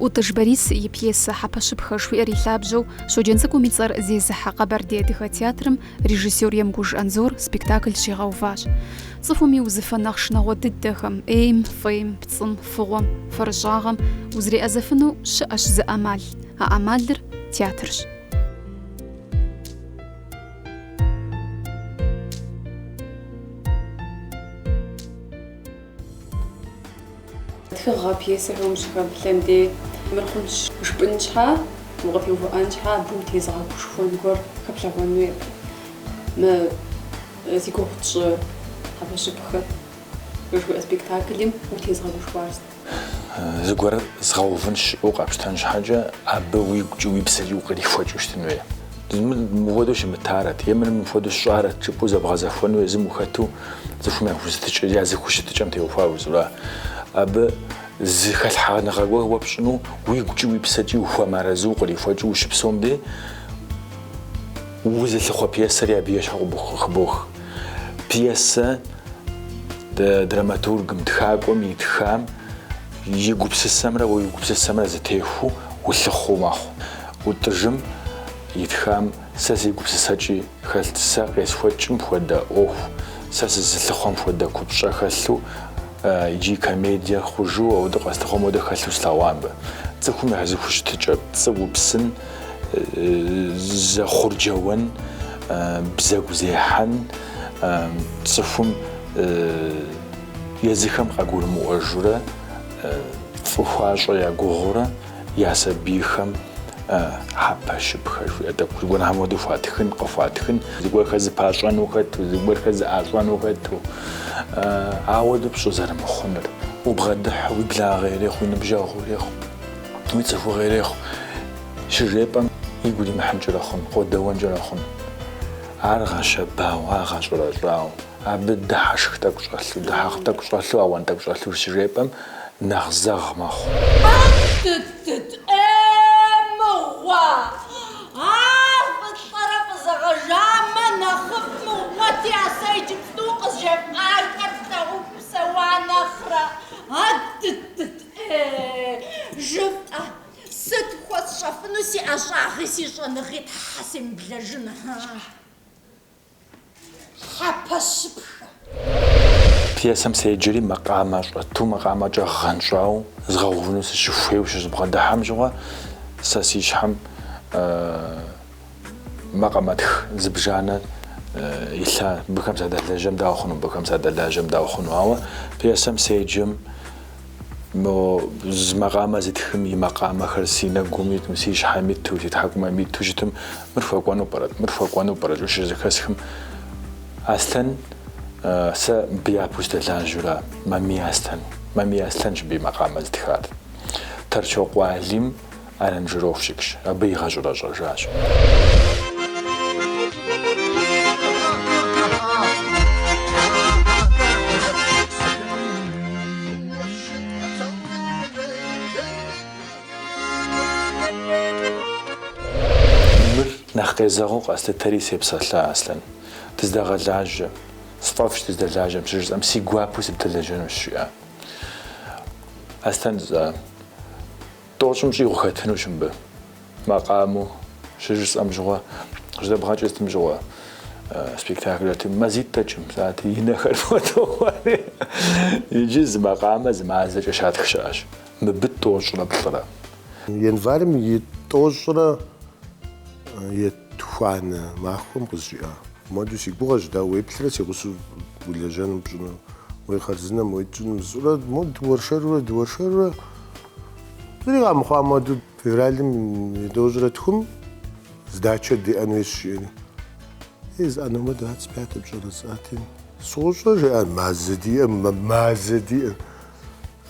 ӏутӏыж Борис и пьесэ Хьэпэщыпхэ жыхуиӏэр и лъабжьэу Щоджэнцӏыкӏум и цӏэр зезыхьэ Къэбэрдей адыгэ театрым режиссер Емкӏуж Анзор спектакль щигъэуващ. Цӏыхум и узыфэ нэхъ шынагъуэ дыдэхэм, ӏейм, фӏейм, пцӏым, фыгъуэм, фэрыщӏагъэм узреӏэзэфыну щыӏэщ зы ӏэмал. А ӏэмалыр театрщ. Тхыгъэ пьесэхэм ущыхэплъэм дей мыр хъунщ жыпӏэн щхьа, укъытеувыӏэн щхьа, абы утезыгъэгушхуэн гуэр хэплъэгъуэн хуей. Мы зи гугъу тщӏы Хьэпэщыпхэ жыхуиӏэ спектаклым утезыгъэгушхуар сыт? Зыгуэр згъэувынщ жыпӏэу къэпщтэн щхьэкӏэ, абы уигукӏи уи псэкӏи укърихуэкӏыу щытын хуей. Мыр мыпхуэдэу щымытарэт е мыр мыпхуэдэу сщӏарэт жыпӏэу зэбгъэзэхуэну езым ухэту цӏыхум я зэхущытыкӏэм теухуауэ жысӏэура. Абы зы хэлъхьэныгъэ гуэр уэ пщӏыну уигукӏи уи псэкӏи ухуэмыарэзыу укърихуэкӏыу ущыпсэум дей, узылъыхъуэ пьесэри абы ещхьу къыхыбох. Пьесэ драматургым, тхакӏуэм итхам и гупсысэмрэ уэ уи гупсысэмрэ зэтехуэу улъыхъуэу мэхъу. ӏутӏыжым итхам сэ си гупсысэкӏи хэлът, сэ къесхуэкӏым хуэдэ ӏуэху, сэ сызылъыхъуэм хуэдэ купщӏэ хэлъу, иджы комедие хъужу, ауэдэу къэслъыхъуэм хуэдэ хэлъу слъэгъуа мыбы. Цӏыхум я зэхущытыкӏэ, пцӏы упсын, зэхъурджэуэн, бзэгу зехьэн, цӏыхум езыхэм къагурымыӏуэжурэ, фӏы хуащӏэ я гугъэурэ я сабийхэм хьэпэщыпхэ жыхуиӏэ тӏэкӏу зыгуэрхэм хуэдэу хуатхын, къыхуатхын, зыгуэрхэр зыпащӏэну хэту, зыгуэрхэр зыӏащӏэну хэту, ауэдэу пщӏы зэрымыхъунур. Убгъэдыхьу, уи благъэ ирехъу, уи ныбжьэгъу ирехъу, уи цӏыхугъэ ирехъу. Щыжепӏэм игу иримыхьынкӏэрэ хъун, къодэуэнкӏэрэ хъун. Ар гъэщэбауэ, ар гъэщӏэрэщӏауэ, абы дыхьэшх тӏэкӏу щӏэлъу, дыхьэх тӏэкӏу щӏэлъу, ауан тӏэкӏу щӏэлъу щыжепӏэм нэхъ зэгъ мэхъу. Ат-тыт-тыт, ӏей мыгъуэ! Ар фӏылӏэрэ фӏызэгъэжамэ, нэхъыфӏ мыгъуэти, а сэ иджыпсту къызжефӏахэр слъагъуху псэуа нэхърэ. Ат-тыт-тыт, ӏей, жыфӏэ, Сыт хуэсщӏэфыну си ӏэщӏагъи си щӏэныгъи тхьэ семыблэжын, Хьэпэщыпхэ. Пьесэм седжэри макъамэ щӏэту, макъамэкӏэ гъэнщӏауэ згъэувыну сыщыхуейуэ щызбгъэдыхьэм щыгъуэ, сэ си щхьэм макъамэтх зыбжанэ илъа, мыбыхэм садэлэжьэм дауэ хъуну, мыбыхэм садэлажьэм дауэ хъуну. Ауэ пьесэм седжэм мо зы макъамэ зытхым и макъамэхэр си нэгум иту, си щхьэм иту, си тхьэкӏумэм иту щытым, мыр хуэкӏуэну пӏэрэт, мыр хуэкӏуэну пӏэрэт жыпӏэу щызэхэсхым, Аслъэн сэ мыбы япэу сыдэлажьэура, Мамий Аслъэн. Мамий Аслъэнщ мыбы и макъамэ зытхар. Тэрчокъуэ Алим аранжировщикщ, абы игъэщӏэрэщӏэжащ. Мыр нэхъ къезэгъыу къэслъытэри сепсэлъа, Аслъэн. Дыздэгъэлажьэ. Сфӏэфӏщ дыздэлажьэм щыжысӏэм, си гуапэу сыбдэлэжьэнущ, жиӏа. Аслъэн жысӏа. Тӏощӏым щӏигъу хэтынущ мыбы. Макъамэу щыжысӏэм щыгъуэ, къыщыдэбгъэкӏыр сытым щыгъуэ спектакль ятым мазитӏ дэкӏым, жысӏати, и нэхэр хуэдэу хъуари. Иджы зы макъамэ зы мазэкӏэ щатх щыӏэщ. Мыбы тӏощӏрэ плӏырэ. Январым и тӏощӏрэ етхуанэ махуэм къызжиӏа. Муэду си гугъэщ, дауэ уеплърэ си гъусэу улэжьэным пщӏыну, уей хъарзынэм, уей тщӏыным жысӏэурэ, мо дыуэршэрурэ, дыуэршэрурэ, зыри къэмыхъуа муэду февралым и тӏощӏрэ тхум сдачэ диӏэн хуейщ, жиӏэри. Ей, жысӏа, двадцать пятый пщӏэрэ жысӏати, сощӏэ, жиӏа, мазэ диӏэм, мазэ диӏэм.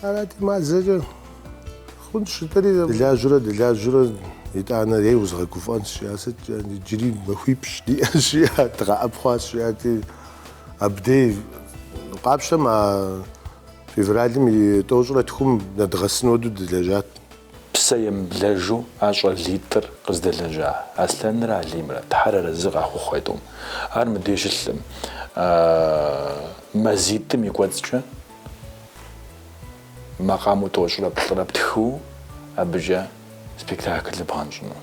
Арати, мазэкӏэ хъунщ жытӏэри, дылажьэурэ, дылажьэурэ, итӏанэ, ей, узгъэгуфӏэнщ, жиӏа, сыт, жиӏа, иджыри махуипщӏ диӏэщ, жиӏа, дыкъэӏэпхъуащ, жиӏати, абдей къапщтэм а февралым и тӏощӏрэ тхум нэдгъэсын хуэдэу дылэжьат. Псэемыблэжу а щӏалитӏыр къыздэлэжьа Аслъэнрэ Алимрэ, Тхьэр арэзы къахухъу а тӏум. Ар мыдей щылъым, мазитӏым и кӏуэцӏкӏэ макъамэу тӏощӏрэ плӏырэ птхыу. абыкӏэ спектаклыр бгъэнщӏыну.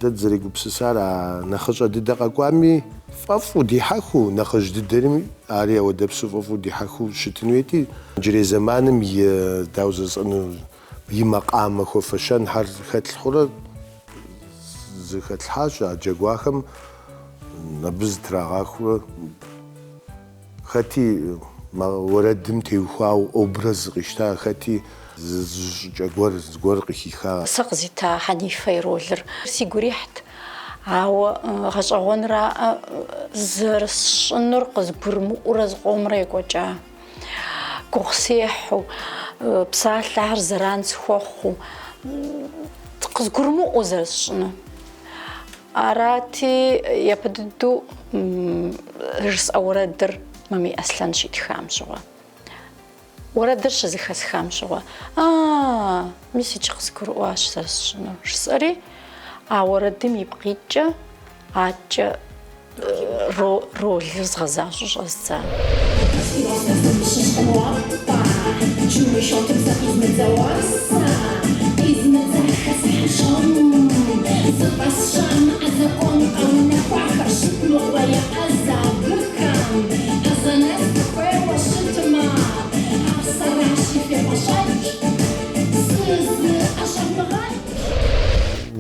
Дэ дызэрегупсысар а нэхъыщӏэ дыдэ къэкӏуами фӏэфӏу дихьэхыу, нэхъыжь дыдэми ари ауэдэпсу фӏэфӏу дихьэхыу щытын хуейти, иджырей зэманым и, дауэ жысӏэну, и макъамэ хуэфэщэнхэр хэтлъхьэурэ зэхэтлъхьащ а джэгуахэм абы зытрагъахуэурэ Хэти уэрэдым теухуауэ образ къищта, хэти зы щӏыкӏэ гуэр, зыгуэр къыхиха. Сэ къызита Хьэнифэ и ролыр сигу ирихьт, ауэ гъэщӏэгъуэнраӏэ зэрысщӏынур къызгурымыӏуурэ зыкъомрэ екӏуэкӏа. Гугъу сехьу, псалъэхэр зэран схуэхъуу, къызгурымыӏуэу зэрысщӏынур. Арати, япэ дыдэу жысӏэ уэрэдыр Мамий Аслъэн щитхам щыгъуэ. Уэрэдыр щызэхэсхам щыгъуэ, а, мис иджы къызгурыӏуащ зэрысщӏынур, жысӏэри, а уэрэдым ипкъ иткӏэ аткӏэ ролыр згъэзащӏэу щӏэздза.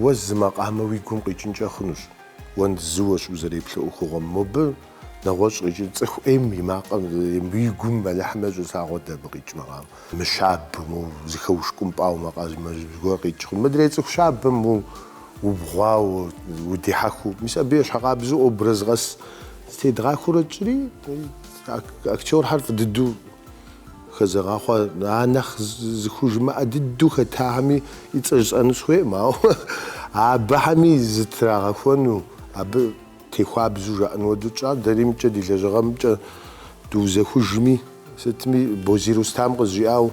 Уэ зы макъамэ уи гум къикӏынкӏэ хъунущ. Уэ зыуэщ узэреплъ ӏуэхугъуэм. Мобы нэгъуэщӏ къикӏын цӏыху ӏейм и макъым, уи гум Алыхьым ещӏэ лъагъуэ абы къикӏ макъамэ. Мыщабэу, мо зыхэушкӏумпӏауэ макъамэ зыгуэр къикӏ хъун. Мыдрей цӏыху щабэм мо убгъуауэ, удихьэхыу. Мис абы ещхьэкъабзэу образ къэс зытедгъахуэурэ тщӏыри, актёрхэр фӏы дыдэу Хэзэгъа хъуа а нэхъ зыхужымыӏэ дыдэу хэтахэми и цӏэ жысӏэну сыхуейкъым, ауэ абыхэми зытрагъэхуэну, абы техуабзэу жаӏэну хуэдэу тщӏа, дэри мыкӏэ ди лэжьыгъэмкӏэ дыузэхужми, сытми, Бозий Рустам къызжиӏауэ,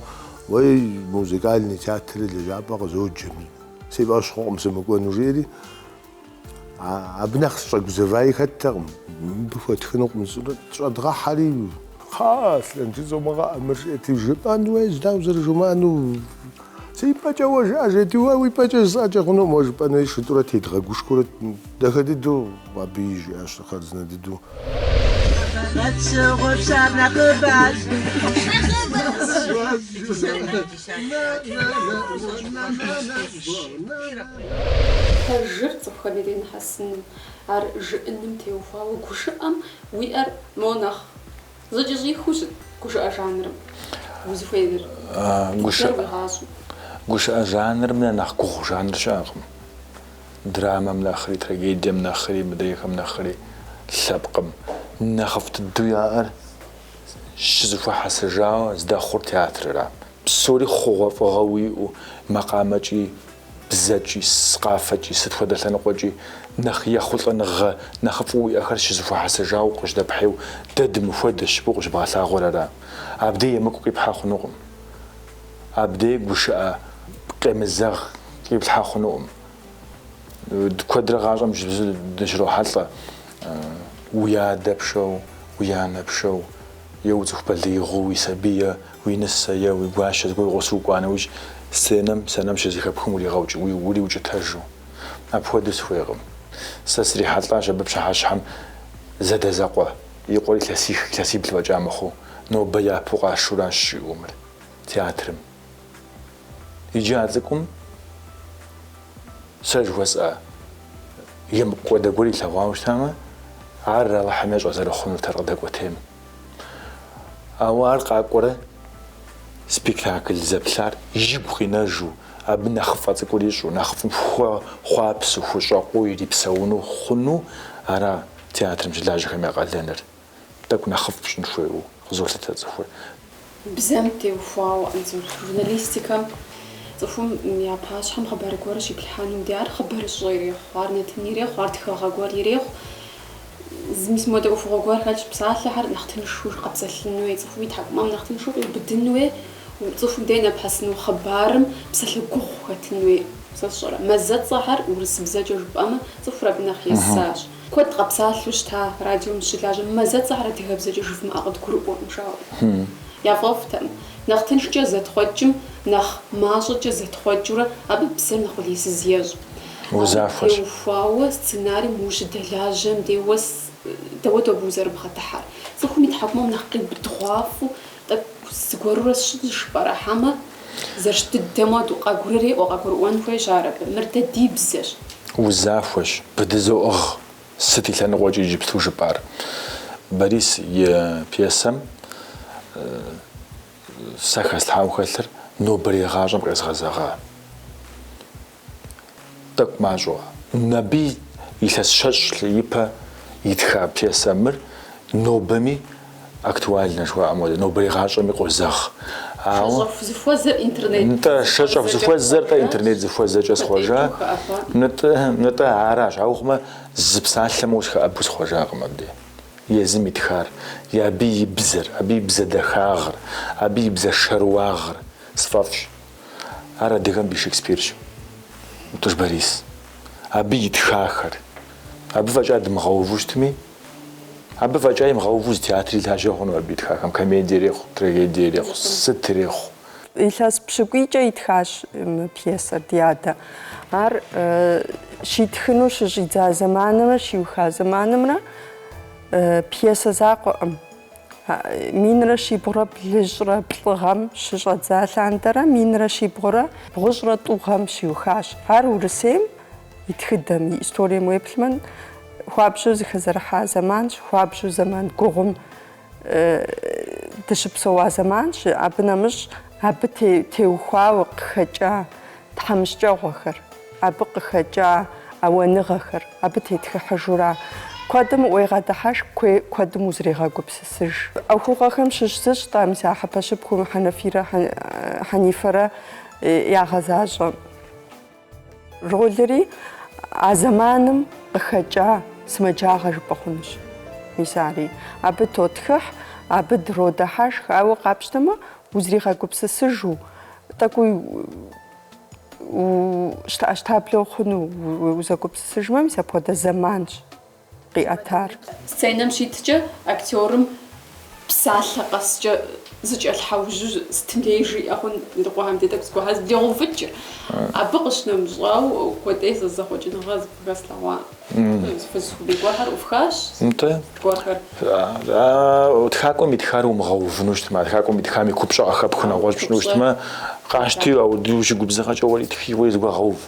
уей, музыкальный театрыр лэжьапӏэ къызоджэми, си фӏэщ хъукъым сымыкӏуэну, жиӏэри. Абы нэхъ сыщӏэгузэваи хэттэкъым, мыбы хуэтхынукъым жысӏэурэ щӏэдгъэхьэри, кхъа, Аслъэн, жызомыгъэӏэ мыр жиӏэти, жыпӏэн хуейщ, дауэ зэрыжумыӏэну, си пӏэкӏэ уэ жыӏэ, жети, уэ уи пӏэкӏэ жысӏэкӏэ хъунукъым, уэ жыпӏэн хуейщ, жытӏэурэ тедгъэгушхуэурэ дахэ дыдэу абыи жиӏащ, хъарзынэ дыдэу. Пэжыр цӏыхухэм я дей нэхьэсыным, ар жыӏэным теухуауэ гушыӏэм уиӏэр мо нэхъ зыкӏэщӏихыу щыт гушыӏэ жанрым узыхуейр дыдэр уи гъащӏэм. Гушыӏэ жанрым нэхъ гугъу жанр щыӏэкъым. Драмэм нэхъри, трагедием нэхъри, мыдрейхэм нэхъри, лъэпкъым нэхъыфӏ дыдэу яӏэр щызэхуэхьэсыжауэ здэхъур театрыра. Псори хъугъуэфӏыгъэ уиӏэу, макъамэкӏи, бзэкӏи, къафэкӏи, сыт хуэдэ лъэныкъуэкӏи нэхъ ехъулӏэныгъэ нэхъыфӏу уиӏэхэр щызэхуэхьэсыжауэ къыщыдэпхьейуэ, дэ дымыхуэдэщ жыпӏэу къыщыбгъэлъагъуэр ара. Абдей емыкӏу къипхьэ хъунукъым. Абдей гушыӏэ къемызэгъ къиплъхьэ хъунукъым. Куэдрэ гъащӏэм дыщрохьэлӏэ уи адэ пшэу, уи анэ пшэу, е уцӏыху балигъыу уи сабий е уи нысэ е уи гуащэ зыгуэр уи гъусэу укӏуа нэужь, сценэм сценэм щызэхэпхым уриукӏытэжу. Апхуэдэу сыхуейкъым. Сэ срихьэлӏащ абы пщыхьэщхьэм зэдэзэкъуэ и къуэр илъэсих, илъэсибл фӏэкӏа мыхъуу, нобэ япэу къашуращ жиӏэу мыр театрым. Иджы а цӏыкӏум сэ жыхуэсӏэ емыкӏу хуэдэ гуэр илъэгъуауэ щытамэ, ар Алыхьым ещӏэ зэрыхъунур къыдэкӏуэтейм. Ауэ ар къакӏуэрэ спектакль зэплъар игу къинэжу, абы нэхъыфӏэ цӏыкӏур ищӏу, нэхъыфӏым хуэхъуапсэу, хущӏэкъуу ирипсэуну хъуну ара театрым щылажьэхэм я къалэныр. Тӏэкӏу нэхъыфӏ пщӏын хуейуэ къызолъытэ цӏыхур. Бзэм теухуауэ, Анзор, журналистикэм цӏыхум я пащхьэм хъыбар гуэр щиплъхьэнум дей, ар хъыбарыщӏэ ирехъу, ар нэтын ирехъу, ар тхыгъэ гуэр ирехъу. Мис мыуэдэ ӏуэхугъуэ гуэр хэлъщ, псалъэхэр нэхъ тыншу къэпсэлъын хуей, цӏыхум и тхьэкӏумэм нэхъ тыншу къиубыдын хуей, цӏыхум дей нэпхьэсыну хъыбарым псалъэ гугъу хэтын хуей. Сэ сщӏэрэ, мазэцӏэхэр урысыбзэкӏэ жыпӏэмэ, цӏыхур абы нэхъ есащ. Куэд къэпсалъэу щыта радиом щылажьэм мазэцӏэхэр адыгэбзэкӏэ жывмыӏэ къыдгурыӏуэкъым жаӏэу. Яфӏэфӏтэкъым. Нэхъ тыншкӏэ зэтхъуэкӏым, нэхъ мащӏэкӏэ зэтхъуэкӏыурэ абы бзэр нэхъ къулейсыз ещӏ. Абы Узахуэщ. теухуауэ сценарийм ущыдэлажьэм дей уэ дауэдэу абы узэрыбгъэдыхьэр? Цӏыхум и тхьэкӏумэм нэхъ къиубыдыгъуафӏэу тӏэкӏу зыгуэрурэ сщӏын жыпӏэрэ, хьэмэ зэрыщыт дыдэм хуэдэу къагурыреӏуэ, къагурыӏуэн хуейщ ар абы. Мыр дэ ди бзэщ. Узахуэщ, бдызоӏыгъ. Сыт и лъэныкъуэкӏи иджыпсту жыпӏар? Борис и пьесэм сэ хэслъхьауэ хэлъыр нобэрей гъащӏэм къезгъэзэгъа. Тӏэкӏу мащӏэу. Абы илъэс щэщӏ ипэ итха пьесэ мыр нобэми актуальнэ жыхуаӏэм хуэдэ, нобэрей гъащӏэми къозэгъ. Ауэ. Шэщӏэху зыхуэзэр интернет Нтӏэ, шэщӏэху зыхуэзэр тӏэ интернет зыхуэзэкӏэ схъуэжа. Нтӏэ, нтӏэ, аращ. Ауэ хъумэ, зы псалъэ моуэ сыхэӏэбэу схъуэжакъым абдей. Езым итхар, и абы и бзэр, абы и бзэ дахагъыр, абы и бзэ шэрыуагъыр сфӏэфӏщ. Ар адыгэм ди Шекспирщ, ӏутӏыж Борис. Абы итхахэр. Абы фӏэкӏа дымыгъэуву щытми, абы фӏэкӏа имыгъэуву зы театри лажьэ хъуну абы итхахэм, комедие ирехъу, трагедие ирехъу, сыт ирехъу. Илъэс пщыкӏуийкӏэ итхащ мы пьесэр ди адэ. Ар щитхыну щыщӏидза зэманымрэ щиуха зэманымрэ пьесэ закъуэкъым. Минрэ щибгъурэ блыщӏрэ плӏы гъэм щыщӏэдза лъандэрэ минрэ щибгъурэ бгъущӏрэ тӏу гъэм щиухащ. Ар Урысейм и тхыдэм, и историем уеплъмэ, хуабжьу зэхэзэрыхьа зэманщ, хуабжьу зэман гугъум дыщыпсэуа зэманщ. Абы нэмыщӏ абы теухуауэ къыхэкӏа тхьэмыщкӏэгъуэхэр, абы къыхэкӏа ауаныгъэхэр, абы тетхыхьыжура. Куэдым уегъэдыхьэшх, куэдым узрегъэгупсысыж. ӏуэхугъуэхэм щыщ зыщ-тӏэ, мис а хьэпэщыпхэу Хьэнэфирэ Хьэнифэрэ ягъэзащӏэ ролри а зэманым къыхэкӏа сымаджагъэ жыпӏэ хъунущ. Мис ари. Абы тотхыхь, абы дродыхьэшх, ауэ къапщтэмэ, узригъэгупсысыжу, Тӏэкӏуи щтэӏэщтаблэ ухъуну узэгупсысыжмэ, мис апхуэдэ зэманщ къиӏэтар. Сценэм щиткӏэ актерым псалъэ къэскӏэ зыкӏэлъхьэужьу сытым дей жиӏэ хъун иныкъуэхэм дей тӏэкӏу зыгуэрхэр зблегъэувыкӏыр. Абы къыщынэмыщӏауэ куэдей сэ зэхъуэкӏыныгъэ зыхэслъэгъуа. Фызыхуэмей гуэрхэр ӏуфхащ, Нтӏэ. гуэрхэр. Тхакӏуэм итхар умыгъэувыну щытмэ, тхакӏуэм итхам и купщӏэ къыхэпхыу нэгъуэщӏ пщӏыну щытмэ, къащти, ауэдэу ущыгубзыгъэкӏэ уэри тхи, уэри зыгуэр гъэув.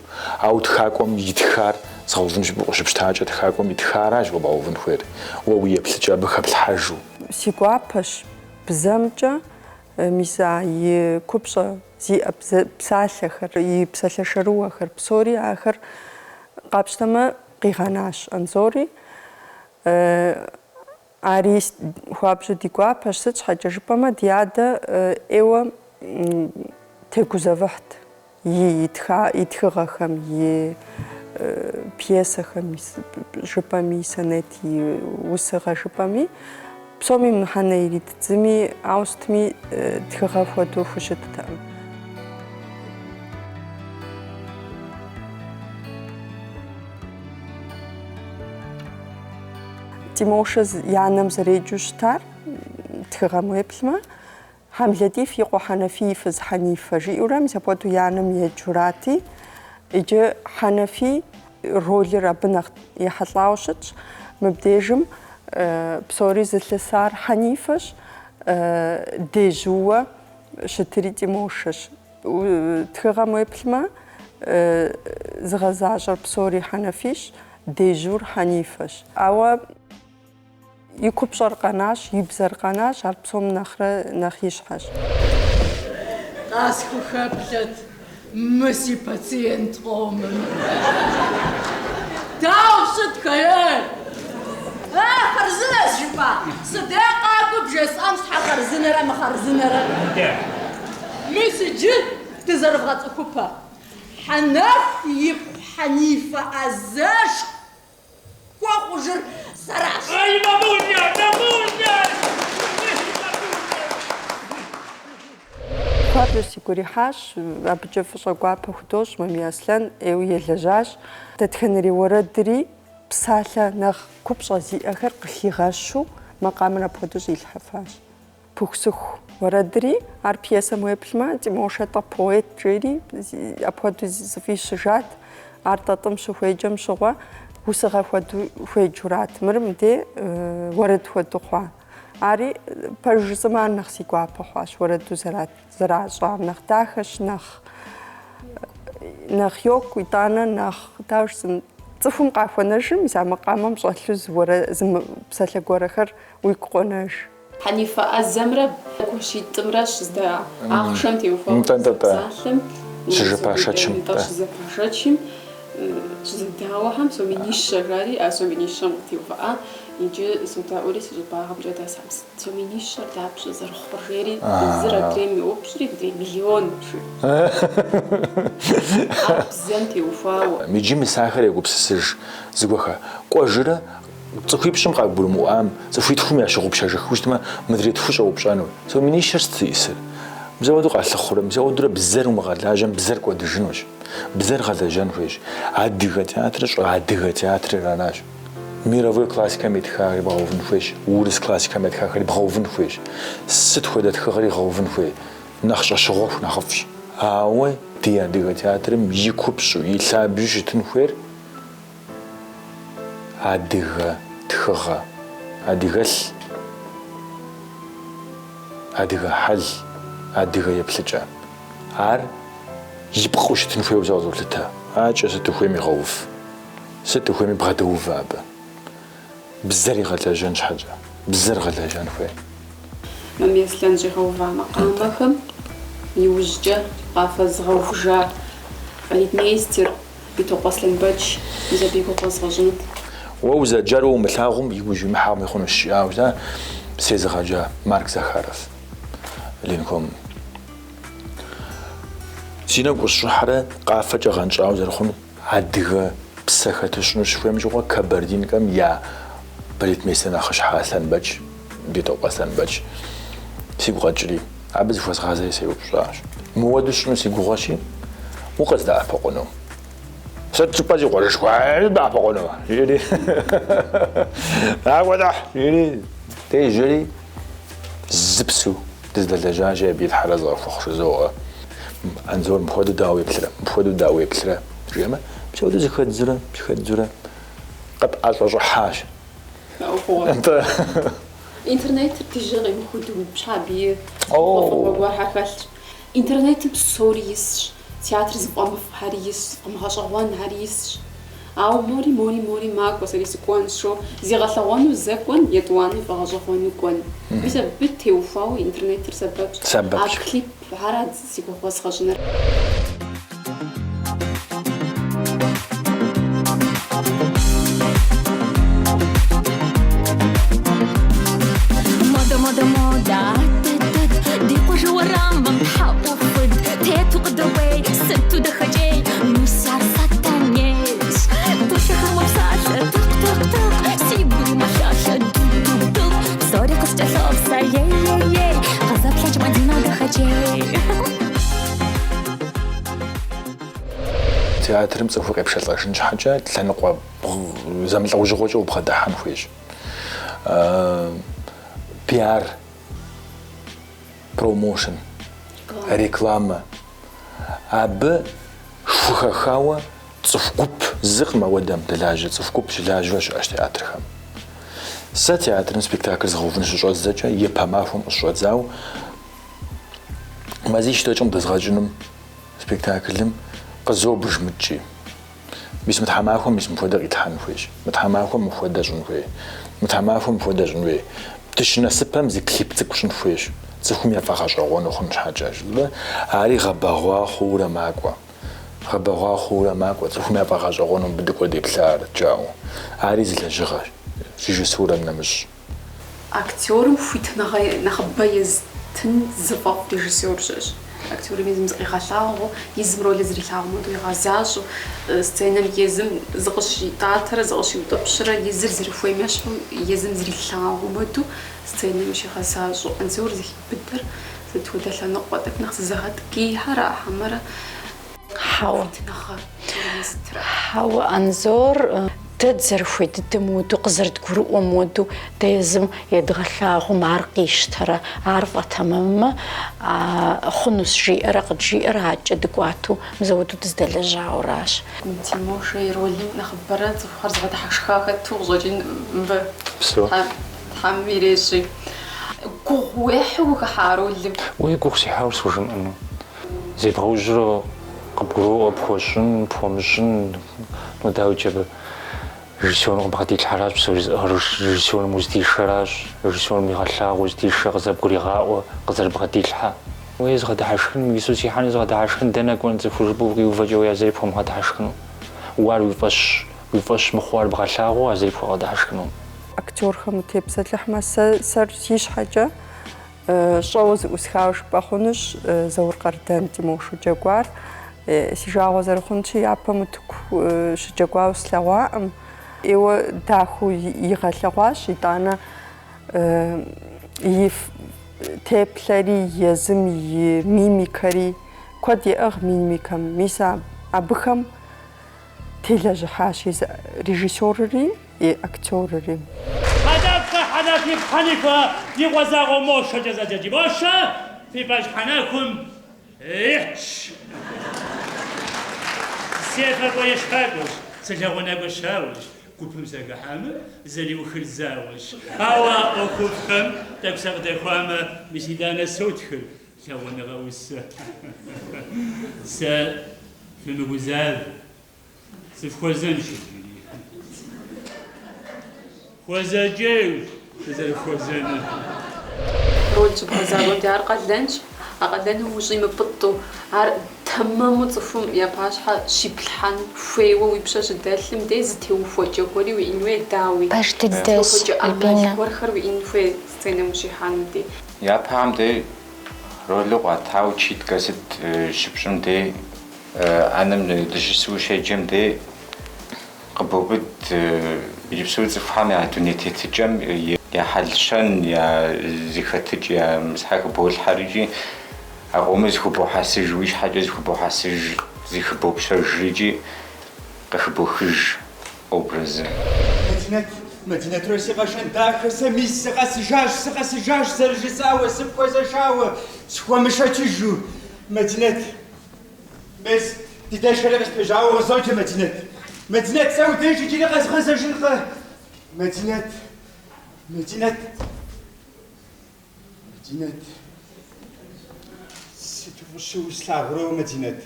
Ауэ тхакӏуэм итхар згъэувын жыпӏэу къыщыпщтакӏэ, тхакӏуэм итхаращ уэ бгъэувын хуейр, уэ уи еплъыкӏэ абы хэплъхьэжу. Си гуапэщ бзэмкӏэ мис а и купщӏэ зиӏэ псалъэхэр, и псалъэ шэрыуэхэр, псори ахэр къапщтэмэ къигъэнащ Анзори. Ари хуабжьу ди гуапэщ, сыт щхьэкӏэ жыпӏэмэ, ди адэ ӏейуэ тегузэвыхьт и итха и тхыгъэхэм, и пьесэхэм жыпӏэми, и сонет, и усыгъэ жыпӏэми. Псоми мыхьэнэ иритт, зыми ауэ сытми тхыгъэ хуэдэу хущыттэкъым. Тимошэ и анэм зэреджэу щытар, тхыгъэм уеплъмэ, Хьэмлэтӏиф и къуэ Хьэнэфий и фыз Хьэнифэ жиӏэурэ, мис апхуэдэу и анэм еджурати, иджы Хьэнэфий ролыр абы нэхъ ехьэлӏауэ щытщ. Мыбдежым псори зылъысар Хьэнифэщ, дежьууэ щытри Тимошэщ. Тхыгъэм уеплъмэ, зыгъэзащӏэр псори Хьэнэфийщ, дежьур Хьэнифэщ. Ауэ И купщӏэр къэнащ, и бзэр къэнащ, ар псом нэхърэ нэхъ и щхьэщ. Къасхухэплъэт мы си пациент къомым. Дауэ фыщытхэ, ей? Э, хъарзынэщ жыпӏа? Сыдей къакӏуи бжесӏэнщ щхьэ хъарзынэрэ мыхъарзынэрэ. Мис иджы дызэрывгъэцӏыхупэ. Хьэнэф ипхъу Хьэнифэ ӏэзэшхуэ хъужыр сэращ. Ай, мамуля, мамуля! Хуабжьу сигу ирихьащ, абыкӏэ фӏыщӏэ гуапэ худощӏ Мамий Аслъэн, ӏейуэ елэжьащ. Дэтхэнэри уэрэдри псалъэ нэхъ купщӏэ зиӏэхэр къыхигъэщу макъамэр апхуэдэу щӏилъхьэфащ. Пыхусыху. Уэрэдри, ар пьесэм уеплъмэ, Тимошэ-тӏэ поэт жери апхуэдэу зыфӏищыжат. Ар Тӏэтӏым щыхуеджэм щыгъуэ усыгъэ хуэдэу хуеджурат. Мыр мыдей уэрэд хуэдэу хъуа. Ари, пэж жысӏэмэ, ар нэхъ си гуапэ хъуащ, уэрэду зэращӏар. Нэхъ дахэщ, нэхъ нэхъ йокӏу, итӏанэ нэхъ, дауэ жысӏэн, цӏыхум къахуэнэжым, мис а макъамэм щӏэлъу зы псалъэ гуэрэхэр уигу къонэж. Хьэнифэ ӏэзэмрэ гуащитӏымрэ щызда ахъшэм теухуауэ псалъэм щызэпашэчым. Щызэпашэчым щызэдауэхэм сом минищэ жари, а сом минищэм къытеувыӏа. Иджы содаӏуэри си щӏыбагъымкӏэ дэсам сом минищэр дапщэ зэрыхъур жери, зыр адрейм йоупщӏри, мыдрей миллион жи. Ар бзэм теухуауэ. Иджы мис ахэр егупсысыж зыгуэрхэ. Кӏуэжрэ Цӏыхуипщӏым къагурымыӏуам, цӏыхуитхум ящыгъупщэжыххэу щытмэ, мыдрей тхур щӏэупщӏэну. Сом минищэр сыт зиӏысыр? Мис ауэдэу къалъыхъурэ, мис ауэдурэ бзэр умыгъэлажьэм, бзэр кӏуэдыжынущ. Бзэр гъэлэжьэн хуейщ. Адыгэ театрыр щӏэадыгэ театрыр аращ. Мировой классикэм итхахэри бгъэувын хуейщ, урыс классикэм ятхахэри бгъэувын хуейщ. Сыт хуэдэ тхыгъэри гъэувын хуей. Нэхъ щӏэщыгъуэху нэхъыфӏщ. Ауэ ди адыгэ театрым и купщӏу, и лъабжьу щытын хуейр Адыгэ тхыгъэ, адыгэлъ, адыгэ хьэл, адыгэ еплъыкӏэ. Ар ипкъыу щытын хуейуэ сэ къызолъытэ. Акӏэ сыт ухуейми гъэув, сыт ухуейми бгъэдэувэ абы. Бзэр игъэлэжьэн щхьэкӏэ, бзэр гъэлэжьэн хуей. Мамий Аслъэн щӏигъэува макъамэхэм иужькӏэ къафэзыгъэувыжа балетмейстер Битокъу Аслъэнбэч, мис абы и гугъу къозгъэщӏынут. Уэ узэджар уэ умылъагъум и ужь уимыхьэми хъунущ, жиӏауэ щыта сезыгъэджа Марк Захаров Ленкомым. Си нэгу къыщыщӏыхьэрэ къафэкӏэ гъэнщӏауэ зэрыхъуну адыгэ псэ хэту сщӏыну сыщыхуейм щыгъуэ Кабардинкэм я балетмейстер нэхъыщхьэ Аслъэнбэч, Битокъу Аслъэнбэч, сигу къэкӏри, абы зыхуэзгъазэри сеупщӏащ. Мыуэду сщӏыну си гугъэщи, укъыздэӏэпыкъуну? Сыт жыпӏэ си къуэшышхуэ, дэӏэпыкъуну? Жиӏэри. Накӏуэ-тӏэ, жиӏэри, дежьэри, зыпсу дыздэлэжьащи, абы и Тхьэр арэзы къыхухъу жызоӏэ. Анзор, мыпхуэдэу дауэ уеплърэ, мыпхуэдэу дауэ уеплърэ? Жиӏэмэ, псэуэдэу зэхэддзурэ, зэхэддзурэ къытӏэщӏэщӏыхьащ. Нтӏэ. Интернетыр ди жьэ къимыхуу дыупщхьэ абыи фӏыгъуэ гуэрхэр хэлъщ. Интернетым псори исщ, театр зыфӏэмыфӏхэри исщ, зыфӏэмыгъэщӏэгъуэнхэри исщ. Ауэ мори, мори, мори макӏуэ, сэри сыкӏуэнщ, жо. Зигъэлъэгъуэну зэ кӏуэн, етӏуанэу фӏэгъэщӏэгъуэну кӏуэн. Мис абы теухуауэ интернетыр сэбэпщ. Сэбэпщ. А клипхэрат зи гугъу уэзгъэщӏыныр. Модэ, модэ, модэ, дыдыд, ди къуажэ уэрамым тхьэӏухуд, тету къыдэуей, сыту дахэкӏей, мис ар Сэтэнейщ. Гулъэхэр мэпсалъэ, тыкъ, тыкъ, тыкъ, си гури мэлъалъэ, ду-ду-ду, псори къыскӏэлъопсэ, ей, ей, ей, къызэплъэкӏ Мадинэ дахэкӏей. Театрым цӏыхур къепшэлӏэжын щхьэкӏэ лъэныкъуэ зэмылӏэужьыгъуэкӏэ убгъэдыхьэн хуейщ. Пиар, промоушен, рекламэ. Абы хухэхауэ цӏыху гуп зыкъым ауэдэм дэлажьэ, цӏыху гуп щылажьэурэ щыӏэщ театрхэм. Сэ театрым спектакль згъэувын щыщӏэздзэкӏэ, япэ махуэм къыщыщӏэдзауэ, мазищ дэкӏым дэзгъэкӏынум спектаклым къызобж мыткӏи. Мис мы тхьэмахуэм мис мыпхуэдэ къитлъхьэн хуейщ, мы тхьэмахуэм мыпхуэдэ щӏын хуей, мы тхьэмахуэм мыпхуэдэ щӏын хуей. Дыщынэсыпэм зы клип цӏыкӏу щӏын хуейщ, цӏыхум яфӏэгъэщӏэгъуэну хъун щхьэкӏэ, жыпӏэмэ, ари гъэбэгъуа хъуурэ макӏуэ. Гъэбэгъуа хъуурэ макӏуэ, цӏыхум яфӏэгъэщӏэгъуэну мыбы дыкӏуэ деплъар, жаӏэу. Ари зы лэжьыгъэщ, режиссурэм нэмыщӏ. Актерым хуитыныгъэ нэхъыбэ езытын зыфӏэфӏ режиссер щыӏэщ. Актерым езым зыкъигъэлъагъуэу, езым ролыр зэрилъагъум хуэдэу игъэзащӏэу, сценэм езым зыкъыщитӏатэрэ зыкъыщиутӏыпщрэ, езыр зэрыхуейм ещхьу, езым зэрилъагъум хуэдэу сценэм щигъэзащӏэу. Анзор зыхиубыдэр сыт хуэдэ лъэныкъуэ, тӏэкӏу нэхъ зызыгъэткӏийхьэра хьэмэрэ Хьэуэ. хуитыныгъэ езытрэ? Хьэуэ, Анзор. Дэ дызэрыхуей дыдэм хуэдэу, къызэрыдгурыӏуэм хуэдэу дэ езым едгъэлъагъум ар къищтэрэ, ар фӏэтэмэммэ, хъунущ жиӏэрэ къыджиӏэрэ адэкӏэ дыкӏуатэу мызэуэду дыздэлэжьауэращ. Тимошэ и ролым нэхъыбэрэ цӏыхухэр зыгъэдыхьэшха хэту къыщӏэкӏын мыбы. Псо. Тхьэм ирещӏи. Гугъу уехьу ухыхьа а ролым? Уи гугъу сехьауэ схужымыӏэну. Зебгъэужьурэ къыбгуроӏуэ пхуэщӏын, пхуэмыщӏын, ну дауикӏ абы режиссерым къыбгъэдилъхьэращ псори зыӏыгъыр, режиссерым уздишэращ, режиссерым уигъэлъагъуу уздишэ, къызэрыбгуригъаӏуэ, къызэрыбгъэдилъхьэ. Уей згъэдыхьэшхын, мис сихьэну згъэдыхьэшхын, дэнэ кӏуэн цӏыхур жыпӏэу укъиувэкӏэ уей а зыри пхуэмыгъэдыхьэшхыну. Уэ ар уи фӏэщ, уи фӏэщ мыхъуу ар бгъэлъагъуэу а зыри пхуэгъэдыхьэшхыну. Актерхэм утепсэлъыхьмэ, сэ сэр си щхьэкӏэ Щӏэуэ зыӏусхауэ жыпӏэ хъунущ Заур Къардэн Тимошэу джэгуар. Си жагъуэ зэрыхъунщи, япэм утыку щыджэгуауэ слъэгъуаӏым. ӏейуэ дахэу игъэлъэгъуащ, итӏанэ и теплъэри, езым и мимикэри, куэд иӏыгъ мимикэм. Мис абыхэм телэжьыхьащ езы режиссерри. И актерри. Хьэнэфхэ Хьэнэф ипхъу Хьэнифэ и къуэ закъуэ Мошэкӏэ зэджэ Тимошэ фи пащхьэ нэхум итщ. Сефакӏуэ-ешхакӏуэщ, сылэгъунакӏуэ щауэщ, гупым сахыхьамэ, зэриухыр зауэщ. Ауэ а ӏуэхуфӏхэм тӏэкӏу сакъыдэхуамэ, мис итӏанэ сотхыр лъагъуныгъэ усэ. Сэ фымыгузавэ. Сыфхуэзэнщ иджыри. Хуэзэкӏейщ сызэрыхуэзэнур. Роль щыбгъэзащӏэм де ар къалэнщ. А къалэным ущӏимыпӏытӏу, ар тэмэму цӏыхум я пащхьэ щиплъхьэн хуейуэ уи пщэ щыдэлъым де зытеухуэкӏэ гуэри уиӏэн хуей, дауи. Пэж дыдэщ, Зытеухуэкӏэ ӏэмал Альбинэ. гуэрхэр уиӏэн хуей сценэм ущихьэнум де. Япэхэм дей ролу къуатауэ читкэ сыт щыпщӏым дей ӏэнэм дыщысу ущеджэм дей къыбоубыд иджыпсту цӏыхухэм я дуней тетыкӏэм я хьэл-щэн, я зыхэтыкӏ, я мысхьэ хыболъхьэр икӏи а къомыр зыхубохьэсыж, уи щхьэкӏэ зыхубохьэсыж, зыхыбопщэжыр икӏи къыхыбохыж образыр. Мадинэт, Мадинэтурэ си къэшэн дахэ, сэ мис сыкъэсыжащ, сыкъэсыжащ зэрыжысӏауэ, сыпхуэзэшауэ, схуэмышэчыжу. Мадинэт, Мес, ди дэшхэри къыспежьауэ къызоджэ, Мадинэт. Мадинэт, сэ уи деж иджыри къэзгъэзэжынкъэ? Мадинэт, Мадинэт, Мадинэт. Сыту фӏыщэу услъагъурэ уэ, Мадинэт.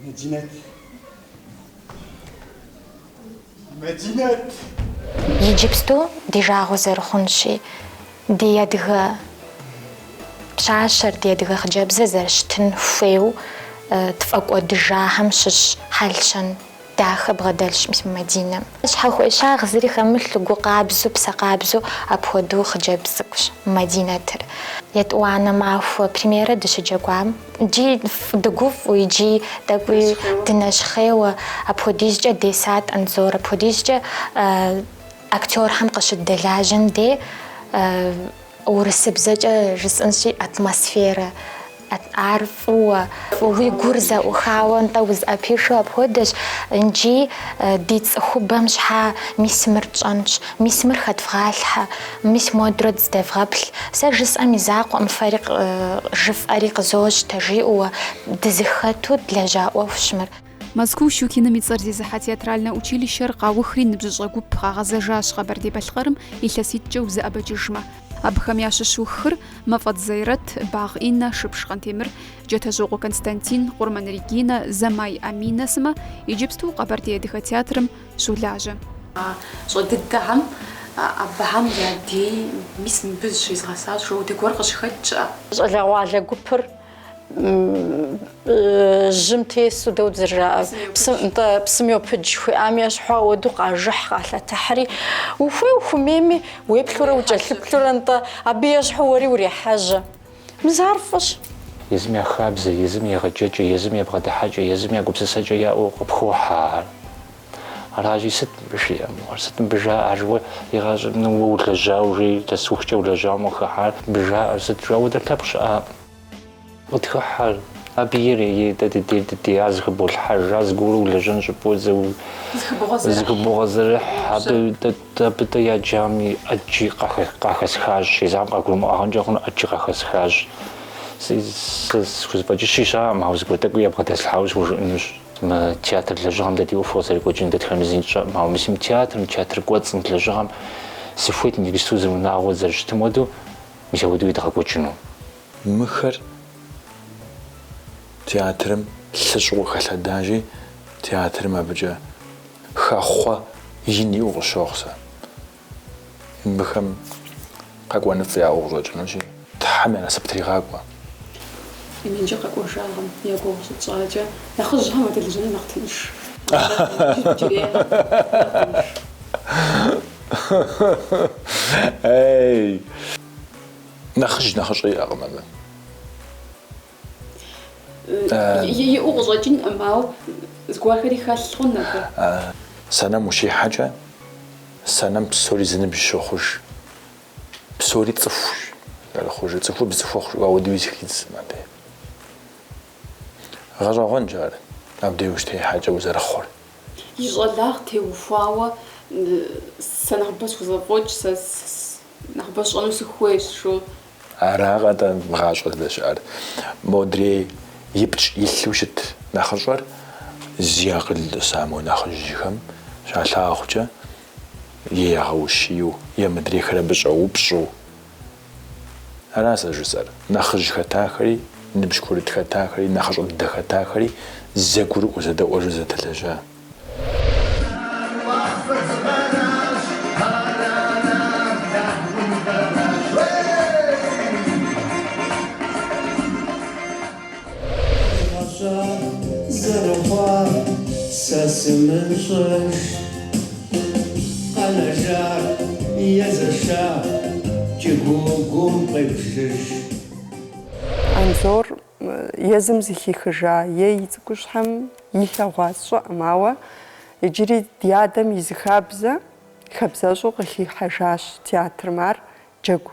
Мадинэт. Мадинэт. Иджыпсту ди жагъуэ зэрыхъунщи, ди адыгэ пщащэр, ди адыгэ хъыджэбзыр зэрыщытын хуейуэ тфӏэкӏуэдыжахэм щыщ хьэл-щэн дахэ бгъэдэлъщ мис мы Мадинэм. Щхьэхуещагъ зыри хэмылъу, гу къабзэу, псэ къабзэу апхуэдэу хъыджэбз цӏыкӏущ Мадинэтыр. Етӏуанэ махуэ премьерэ дыщыджэгуам, иджи дыгуфӏэу, иджи тӏэкӏуи дынэщхъейуэ, апхуэдизкӏэ десат Андзор, апхуэдизкӏэ актерхэм къыщыддэлажьэм де урысыбзэкӏэ жысӏэнщи атмосферэ, ар фӏыуэ, уи гур зэӏухауэ нтӏэ узыӏэпишэу апхуэдэщ, иджи ди цӏыхубэм щхьа мис мыр тщӏэнщ, мис мыр хэдвгъалъхьэ, мис модрэ дыздэвгъэплъ, сэ жысӏэм и закъуэкъым фэри жыфӏэри къызощтэ, жиӏэуэ дызыхэту длэжьа ӏуэхущ мыр. Мэзкуу Щукиным и цӏэр зезыхьэ театральнэ училищэр къаухри ныбжьыщӏэ гуп къагъэзэжащ Къэбэрдей-Балъкъэрым илъэситӏкӏэ узэӏэбэкӏыжмэ. Абыхэм ящыщу хыр Мафӏэдз Зайрэт, Багъ Иннэ, Шыпш Къантемыр, Джэтэжьокъуэ Константин, Къурмэн Регинэ, Зэмай Аминэ сымэ иджыпсту Къэбэрдей адыгэ театрым щолажьэ. Щӏэ дыдэхэм абыхэм я дей мис мыбы зыщезгъэсащ жыпӏэу гуэр къыщыхэкӏ щыӏэ. Щӏалэгъуалэ гупыр Жьым тесу дауэ зэрыжаӏэр, псым, нтӏэ, псым йопыдж жыхуиӏам ещхьу ауэдэу къажыхь, къалъэтыхьри, ухуей ухумейми, уеплъурэ укӏэлъыплъурэ, нтӏэ, абы ещхьу уэри урехьэжьэ. Мис ар фӏыщ. Езым я хабзэ, езым я егъэджэкӏэ, езым я бгъэдыхьэкӏэ, езым я гупсысэкӏэ яӏэу къыпхохьэ ар. Аращи, сыт мыбы жиӏэ мыгъуэр, сыт мыбы жаӏэр, уэ игъащӏэм ну уэ улэжьауэ жи, илъэсухкӏэ улэжьауэ мо хыхьар, мыбы жаӏэр сыт, жаӏэу апхуэдэ лъэпкъ щыӏакъым. Къытхыхьэр. Абы ейр ей, дэ дыдейр дыдей, ар зыхыболъхьэж, ар зыгуэру улэжьэн щӏыпӏэу зыхыбогъэзэрыхь. Абы абы дэ яджами ӏэджи къахэсхащ, езыхэм къагурымыӏуагъэнкӏэ хъуну ӏэджи къахэсхащ. Сэ схузэфӏэкӏыщи щыӏэкъым, ауэ зыгуэр тӏэкӏуи ябгъэдэслъхьауэ схужыӏэнущ. Мы театр лэжьыгъэм дэ ди ӏуэху къызэрекӏуэкӏын дэтхэнэ зыми тщӏэкъым, ауэ мис мы театрым, театр кӏуэцӏым лэжьыгъэм сыхуейт иджыпсту зы унагъуэ зэрыщытым хуэдэу, мис апхуэдэу едгъэкӏуэкӏыну. Мыхэр театрым лъыщӏу къыхэлъэдащи, театрым абыкӏэ хэхъуэ ин иӏэу къысщохъу сэ. Мыбыхэм къэкӏуэныфӏ яӏэу къыщӏэкӏынущи, Тхьэм я насып тригъакӏуэ. Иджы къэкӏуэжахэм я гугъу щытщӏакӏэ, нэхъыжьхэм уадэлэжьэну нэхъ тынш. Эй! Нэхъыжь нэхъыщӏэ иӏэкъым абы. Иӏэу къыщӏэкӏынкъым, ауэ зыгуэрхэри хэлъ хъун абы. Сценэм ущихьэкӏэ, сценэм псори зы ныбжь щохъуж. Псори цӏыхущ зэрыхъужыр, цӏыхубз цӏыхухъу жыпӏэу ауэдэуи зыхидзкъым абдей. Гъэщӏэгъуэнщ ар, абдей ущытехьэкӏэ узэрыхъур. И щӏалагъ теухуауэ сэ нэхъыбэ схузэфӏокӏ, сэ нэхъыбэ сщӏэну сыхуейщ, жо. Аракъэ-тӏэ гъащӏэр здэщыӏэр. Модрей ипкӏ илъу щыт нэхъыщӏэр зи акъыл тӏыса мо нэхъыжьхэм щалъагъукӏэ е ягъэущийу, е мыдрейхэр абы щӏэупщӏэу. Ара сэ жысӏэр. Нэхъыжь хэтахэри, ныбжь курыт хэтахэри, нэхъыщӏэ дыдэ хэтахэри зэгурыӏуэу, зэдэӏуэжу зэдэлэжьа. Зэрыхъуар сэ сымыщӏэж, къэнэжар езэша кӏыгуугум къеплъыж. Анзор езым зыхихыжа е и цӏыкӏущхьэм илъэгъуа сщӏэкъым, ауэ иджыри ди адэм и зы хабзэ, хабзэщӏэу къыхихьэжащ театрым ар джэгу.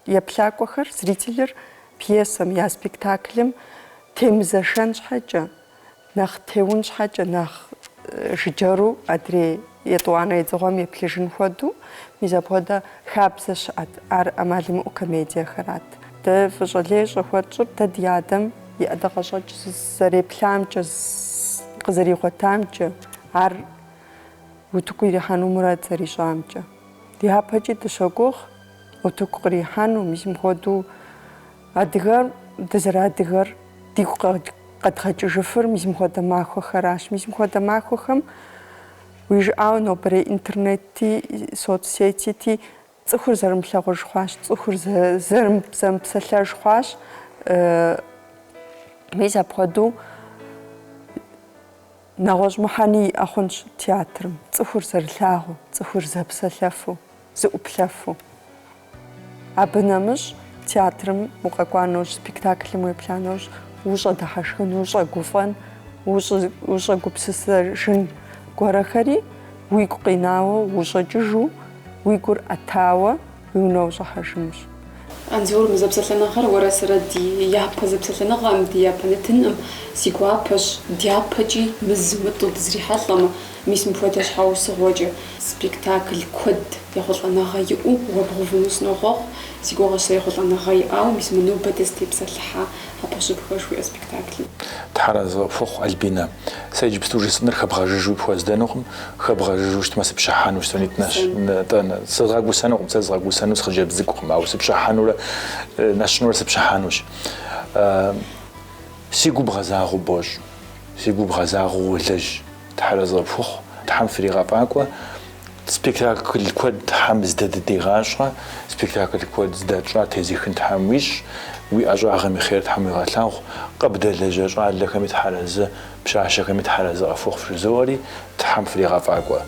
Еплъакӏуэхэр, зрителыр пьесэм я спектаклым темызэшэн щхьэкӏэ, нэхъ теун щхьэкӏэ, нэхъ жыджэру адрей етӏуанэ едзыгъуэм еплъыжын хуэдэу, мис апхуэдэ хабзэ щыӏэт. Ар ӏэмал имыӏэу комедиехэрат. Дэ фӏыщӏэ лей щӏыхуэтщӏыр дэ ди адэм и ӏэдакъэщӏэкӏ зэреплъамкӏэ, къызэригъуэтамкӏэ, ар утыку ирихьэну мурад зэрищӏамкӏэ. Дяпэкӏи дыщогугъ утыку кърихьэну, мис мыпхуэдэу адыгэр дызэрыадыгэр дигу къэдгъэкӏыжыфыр мис мыпхуэдэ махуэхэращ. Мис мыпхуэдэ махуэхэм уи жыӏауэ нобэрей интернети, соцсетити цӏыхур зэрымылъагъуж хъуащ, цӏыхур зэмыпсэлъэж хъуащ. Мис апхуэдэу нэгъуэщӏ мыхьэни иӏэ хъунщ театрым, цӏыхур зэрылъагъуу, цӏыхур зэпсэлъэфу. Зыӏуплъэфу. Абы нэмыщӏ театрым укъэкӏуа нэужь, спектаклым уеплъа нэужь, ущӏэдыхьэшхын, ущӏэгуфӏэн, ущӏэгупсысэжын гуэрэхэри уигу къинауэ ущӏэкӏыжу, уи гур ӏэтауэ уи унэ ущӏыхьэжынущ. Анзор, мы зэпсэлъэныгъэр уэрэ сэрэ ди япэ зэпсэлъэныгъэм, ди япэ нэтынӏым, си гуапэщ, дяпэкӏи мызу-мытӏу дызрихьэлӏэмэ, Мис мыпхуэдэ щхьэусыгъуэкӏэ спектакль куэд ехъулӏэныгъэ иӏэу уэ бгъэувыну сынохъуэхъу. Си гугъэщ сэ ехъулӏэныгъэ иӏауэ мис мы нобэ дызытепсэлъыхьа Хьэпэщыпхэ жыхуиӏэ спектаклым. Тхьэразэ къыпхухъу, Альбинэ. Сэ иджыпсту жысӏэныр хэбгъэжыжуи пхуэздэнукъым, хэбгъэжыжу щытмэ, сыпщыхьэнущ, сонитӏ нэтӏэнэ. Сызгъэгусэнукъым, сэ згъэгусэну сыхъыджэбз цӏыкӏукъым, ауэ сыпщыхьэнурэ, нэщӏынурэ сыпщыхьэнущ. Си гу бгъэзагъэу бощӏ, си гу бгъэзагъэу уолэжь. Тхьэразэ къыпхухъу, Тхьэм фригъэфӏакӏуэ, спектакль куэд Тхьэм здэдыдигъащӏэ, спектакль куэд здэтщӏа тезыхын Тхьэм уищӏ, уи ӏэщӏагъэм и хъер Тхьэм уигъэлъагъу, къыбдэлэжьэ щӏалэхэми тхьэразэ, пщащэхэми тхьэразэ къыфхухъу жызоӏэри, Тхьэм фригъэфӏакӏуэ.